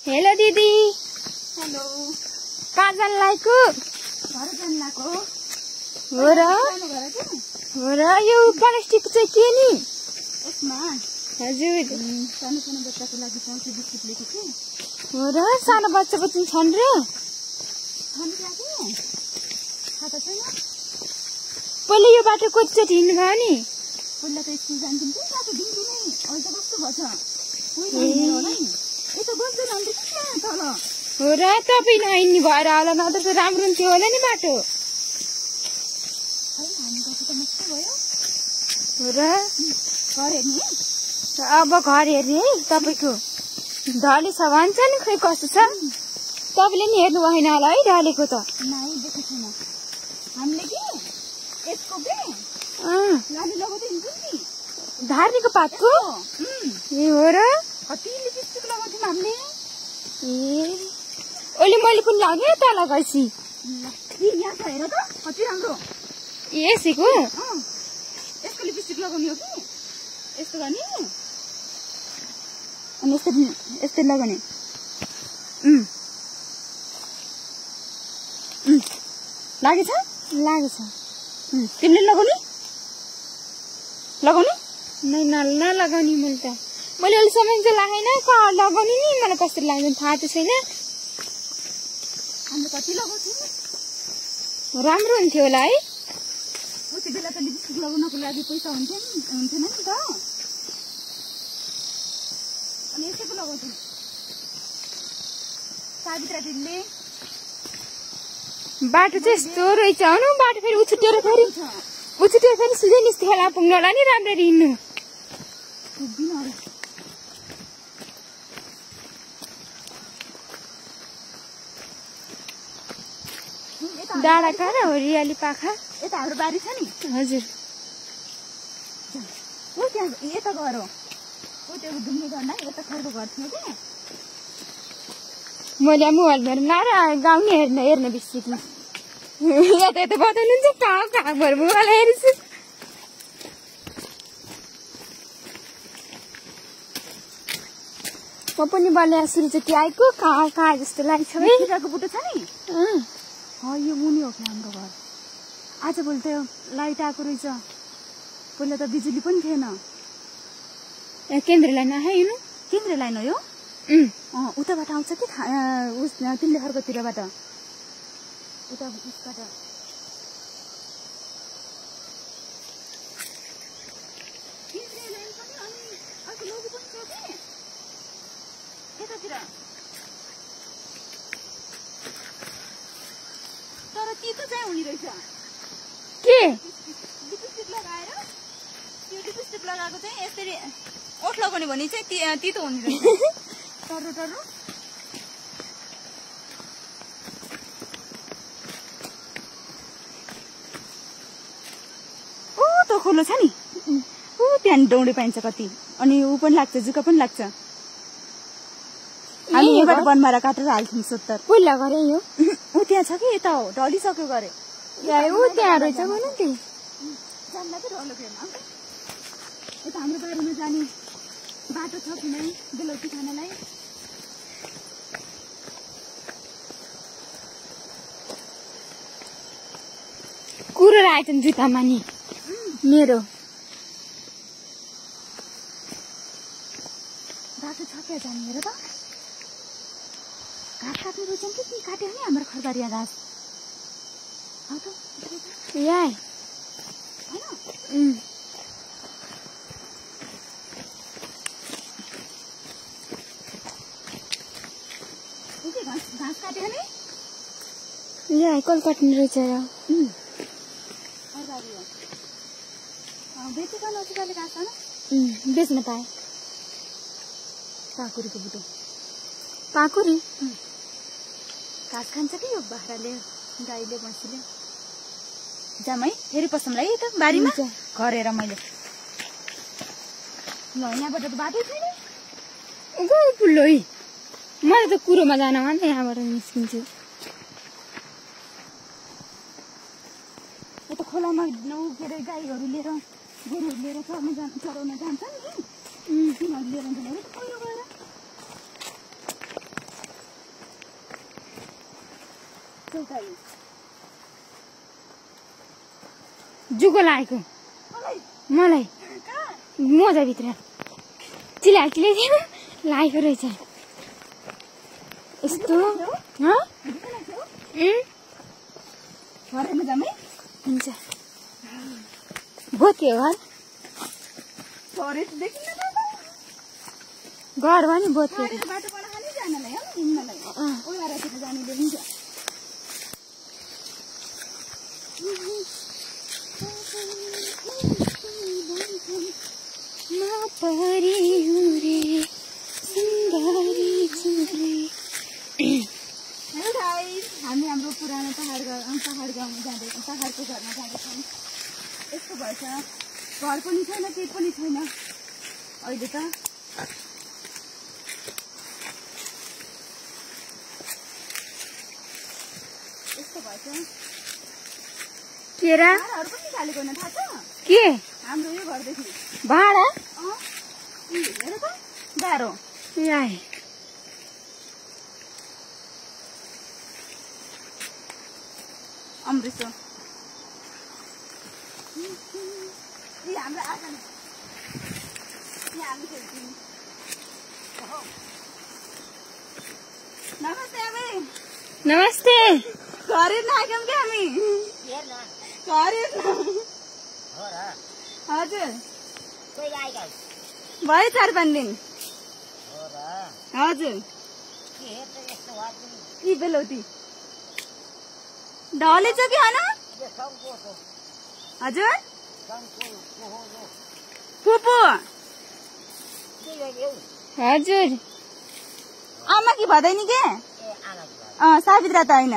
Hello दिदी। Hello. कहाँ जान लागेको? घर जान लागेको हो र? हो र? यो प्लास्टिक चाहिँ के नि? यसमा हजुर सानो सानो बच्चाको लागि पाउँछ बिस्कुट ल्याएको थिएँ। हो र? सानो बच्चा पनि छन् र? खानु लाग्यो खाता छैन। पहिले यो बाटो कतिचोटि हिँड्नु भयो नि? पहिला त स्कुल जान्थ्यौँ कि बाटो दिन्छु नै अहिले त कस्तो भएछ कोही होला नि यता बस्दैन अन्त के त्यहाँ तल हो र? तपाईँ नहिँड्नु भएर होला नत्र त राम्रो हुन्थ्यो होला नि बाटो। खै हामी गएको त मस्तो भयो। हो र? घर हेर्ने अब घर हेर्ने है तपाईँको ढले छ भन्छ नि खै कस्तो छ? तपाईँले नि हेर्नु भएन होला है ढलेको त? नाइ देखेको छैन हामीले कि यसको के लाली लगाउँदै हिँड्छौँ नि धार्नीको पातको? ए हो र? कति लिपस्टिक लगाउँथ्यौँ हामीले। ए अहिले मैले पनि लगेँ त लगाएपछि। यहाँ छ हेर त कति राम्रो। यसैको? यसको लिपस्टिक लगाउने हो कि यस्तो गर्ने अनि यस्तो यस्तो लगाउने। लागेछ लागेछ। तिमीले लगाउने लगाउने नै नलगाउने मैले त। मैले अहिलेसम्म चाहिँ लागेन कहाँ लगाउने नि मलाई कसरी लाग्दैन थाहा त छैन। हामीले कति लगाउँथ्यौँ राम्रो हुन्थ्यो होला है? उति बेला त लिपस्टिक लगाउनको लागि पैसा हुन्थेन नि त अनि यसैको लगाउँथ्यौँ। सावित्रा दिदीले बाटो चाहिँ यस्तो रहेछ हो बाटो फेरि उछुटेर फेरि सिधै निस्ति खेला पुग्नु होला नि राम्ररी हिँड्नु। डाँडा कहाँ र हरियाली पाखा? यता हाम्रो बारी छ नि। हजुर हो त्यहाँ यता घर हो त्यो घुम्ने गर्दा यता खरको घर थियो क्या। मैले मोबाइल हेर्नु लाएर गाउँ हेर्न बिर्सेको। यता बताउनुहुन्छ कहाँ भएर मोबाइल हेर्छु। म पनि बल्ल सुरुचोटि आएको कहाँ जस्तो लाग्छ है। खिराको बुटो छ नि यो मुनि हो कि हाम्रो घर। आजभोलि त लाइट आएको रहेछ पहिला त बिजुली पनि थिएन। केन्द्र लाइन आयो केन्द्र लाइन हो यो? उताबाट आउँछ कि तिमीले खर्कोतिरबाट उता उसबाट तर तितो चाहिँ हुने रहेछ के लिपस्टिक लगाएर त्यो लिपस्टिक लगाएको चाहिँ यसरी ओठ लगाउने भने चाहिँ तितो हुने रहेछ। टर्रो टर्रो त खोलो छ नि त्यहाँ डौडे पाइन्छ कति अनि ऊ पनि लाग्छ जुका पनि लाग्छ। हामी यहीँबाट बनमारा काटेर हाल्थ्यौँ 70। पहिला गरे यो ऊ त्यहाँ छ कि यता हो ढलिसक्यो गरे ऊ त्यहाँ रहेछ भन त्यही जान्दा चाहिँ ढलो फेर्न यता हाम्रो बारीमा जाने बाटो छ कि नै बेलौकी खानालाई। कुरो आएछन् जुत्तामा नि मेरो बाटो छ क्या जाने हेर त घाँस काट्नु रहेछन् कि ती काट्यो नि हाम्रो खरबारिया घाँस हौ त यहाँ होइन घाँस काट्यो नि यहाँ कल काट्नु रहेछ र खरबारी हो बेचेको नजिकले घाँस होइन बेच्न पाएँ। पाकुरीको बुटो पाकुरी घाँस खान्छ कि यो बाख्राले गाईले भैँसीले। जाम है फेरि पसमलाई है त बारीमा घर हेर मैले यहाँबाट त बाटो छैन गयो पुल्लो है। मलाई त कुरोमा जान मन त यहाँबाट निस्किन्छु। यता खोलामा के अरे गाईहरू लिएर गोरुहरू लिएर चराउन जान्छन् नि तिनीहरू लिएर जाने पहिरो गएर जुगो लागेको मलाई मोजाभित्र चिलाइले लागेको रहेछ यस्तो हुन्छ भोके घर घर भयो नि बोत हामी हाम्रो पुरानो पहाड गाउँमा जाँदैछौँ पहाडको घरमा जाँदैछौँ यस्तो भएछ घर पनि छैन केही पनि छैन अहिले त यस्तो भएछ केरा भाडाहरू पनि निकालेको होइन थाहा छ के हाम्रो यो घरदेखि भाडा हेर त गाह्रो आए अमृतो हाम्रो आँगन नमस्ते आमे नमस्ते घर हेर्न आयौँ क्या हामी घर हेर्न हजुर भयो 4-5 दिन हजुर यी बेलौती ढलेछ कि होइन हजुर फुपू हजुर आमा कि भदैनी के सावित्रा त होइन